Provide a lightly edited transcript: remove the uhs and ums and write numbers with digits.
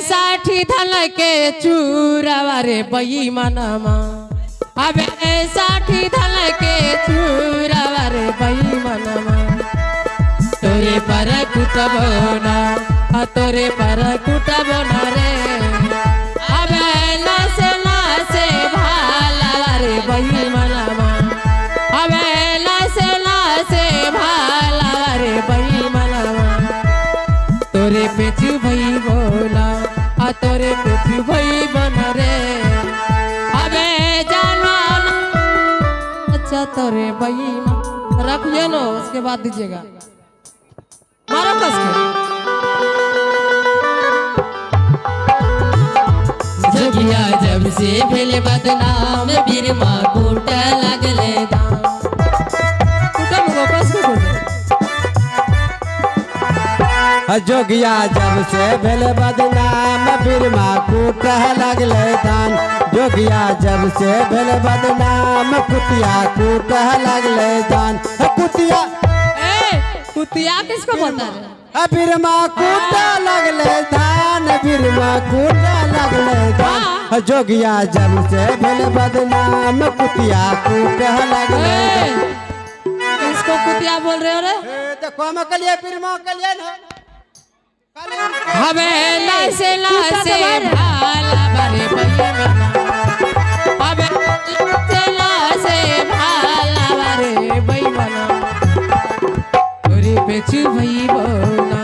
60 धन के चूरवा रे बेईमानमा, अबे 60 धन के चूरवा रे बेईमानमा, तोरे पर कुटबो ना, आ तोरे पर कुटबो ना रे। अबे नासे नासे भाला रे बेईमानमा, अबे नासे नासे भाला रे बेईमानमा, तोरे पेचू भई बोला, आ तोरे पेचू भई बन रे। अबे जानो अच्छा तोरे बेईमान रखिए नो, उसके बाद दीजिएगा। मारो कस के। जोगिया जब से भेल बदनाम, बिरमा कूट लगले धाम। कुटम गो कस के कुटम। जोगिया जब से भेल बदनाम, बिरमा कूट लगले धान। जोगिया जब से भेल बदनाम, कुतिया कूट लगले धान। कुतिया ए कुतिया किसको बोलता है? बिरमा कूट लगले धान, बिरमा कूट लगले धान। जोगिया जब से भेल बदनाम, कुतिया कूट लगले धान। किसको कुतिया बोल रहे हो रे? देखो हम कलिए बिरमा कलिए ना। हमें नासे नासे भाला बरे बेईमाना, हमें नासे नासे भाला बरे बेईमाना, तोरे पेचू भई बोना,